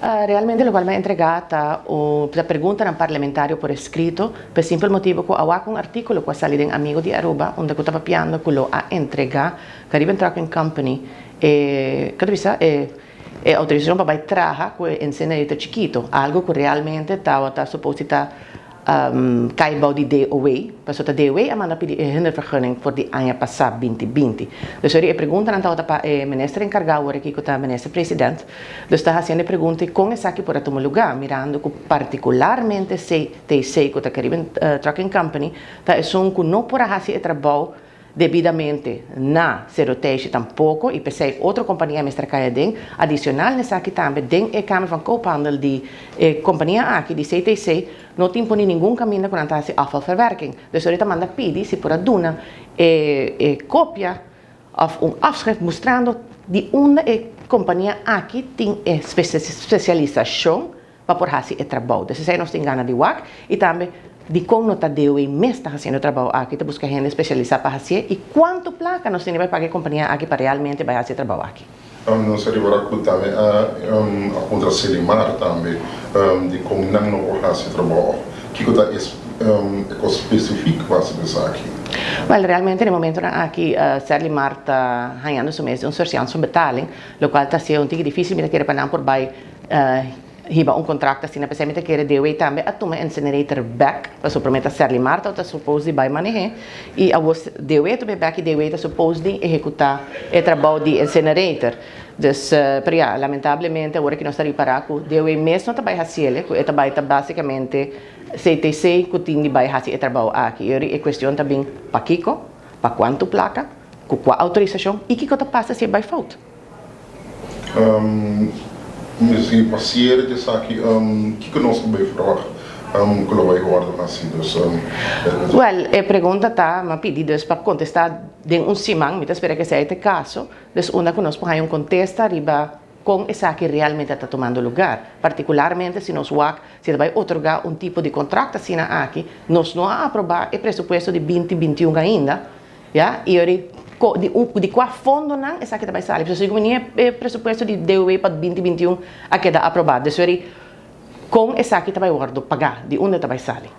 Realmente locual mi a entrega ta un ta preguntanan parlamentario por escrito pa e simpel motibo cu a wak un articulo cu a sali den Amigo di Aruba unda cu ta papiando cu lo a entrega Caribbean Trucking Company e, cu ta bisa, e e autorisacion pa bay traha cu e incinerator chikito, algo cu realmente tawata supos di ta Kai bou di DOW, pasobra ta DOW a manda pidi e hindervergunning for di aña pasá 2020. Dus ori e preguntanan tabata pa e minister enkargá awor aki ku ta minister president. Dus ta hasiendo e pregunta kon esaki por a tuma lugá mirando ku partikularmente CTC ku ta Caribbean Trucking Company ta esun ku no por a hasi e trabou debidamente na Cerro Teishi tampoco y p'esey otro compania mester cay aden. Adicional n'esaki tambe den e Kamer van Koophandel di e compania aki di CTC no tin poni ningun caminda cu nan ta haci afvalverwerking. Dus ora ta manda pidi si por a duna e e copia of un afschrift mustrando di unda e compania aki tin e specialisacion pa por hasi e trabou. Dus esei nos tin gana di wak i tambe dikon no ta DOE mes ta hasiendo e trabou aki, ta buska hende spesialisá pa hasié i kuantu plaka nos tin di bai paga e kompania aki pa realmente bai hasi e trabou aki. Nos a ripará ku tambe a a puntra Selimar tambe dikon nan no por hasi e trabou òf kiko ta e e kos spesifik pa hasi esaki. Wèl, realmente na e momentunan aki Serlimar ta hañando su mes di un surseance-betaling, lokual ta hasié un tiki difísil, mi ta kere pa nan por bai hiba un contract asina p'esei mi ta kere DOE tambe a tuma e incinerator bek pasobra prome ta Serlimar tabata suppose di bai maneh'é y awor DOE a tuma e bek y DOE ta suppose di ehecuta e trabou di incinerator dus pero ya lamentablemente awor aki nos ta ripara cu DOE mes no ta bai haciele cu e ta bai ta basicamente CTC cu tin di bai haci e trabou aki y e cuestion ta bin pakico pa cuanto placa cu cua autorisacion y kico ta pasa si e bai fout. Si pa siere di esaki, kiko nos ta bay verwacht ku lo bay wòrdu hasi? Dus. Wèl, e pregunta ta, mi a pidi dus pa kontestá den un siman, mi ta spera ku esei ta e kaso, dus unda ku nos por haña un kontesta riba kon esaki realmente ta tumando lugar, partikularmente si nos wak si ta bai otorgá un tipo di kontrakt asina aki, nos no a aprobá e presupuesto di 2021 ainda, Ya, y ori co di un di cua fondonan esaki ta bay sali. Pasobra segun mi e presupuesto di DOW pa 2021 a keda aproba. Dus ori con esaki ta bay wordo paga, di unda ta bay sali.